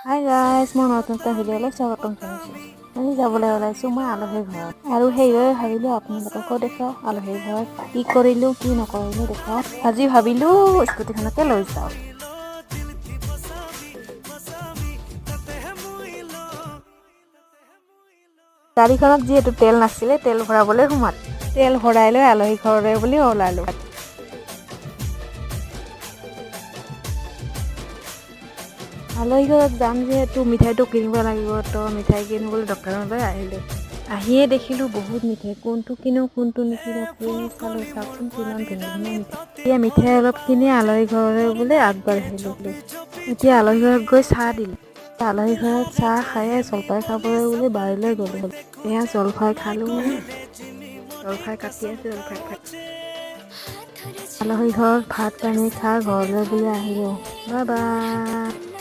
Hi guys, মই নতুন এটা ভিডিঅ'লৈ স্বাগতম জনাইছোঁ। আজি যাবলৈ ওলাইছোঁ মই আলহীৰ ঘৰত আৰু সেইবাবে ভাবিলোঁ আপোনালোককো দেখুৱাওঁ, আলহীৰ ঘৰত কি কৰিলোঁ কি নকৰিলোঁ দেখুৱাওঁ। আজি ভাবিলোঁ স্কুটিখনকে লৈ যাওঁ। গাড়ীখনত যিহেতু তেল নাছিলে, তেল ভৰাবলৈ সোমাল। তেল ভৰাই লৈ আলহী ঘৰলৈ বুলি ওলালোঁ। আলহী ঘৰত যাম যিহেতু মিঠাইটো কিনিব লাগিব, তো মিঠাই কিনিবলৈ দোকানলৈ আহিলোঁ। আহিয়ে দেখিলোঁ বহুত মিঠাই, কোনটো কিনো কোনটো নিকিনো কৰি চালোঁ। চাওকচোন কিমান ধুনীয়া ধুনীয়া মিঠাই। এতিয়া মিঠাই অলপ কিনি আলহী ঘৰলৈ বুলি আগবাঢ়িলোঁ। এতিয়া আলহী ঘৰত গৈ চাহ দিলোঁ। আলহী ঘৰত চাহ খায়ে জলফাই খাবলৈ বুলি বাৰীলৈ গ'লোঁ। এয়া জলফাই খালোঁ, জলফাই কাটি আছে, জলফাই খাই আলহী ঘৰত ভাত পানী খাই ঘৰলৈ বুলি আহিলোঁ। Bye bye.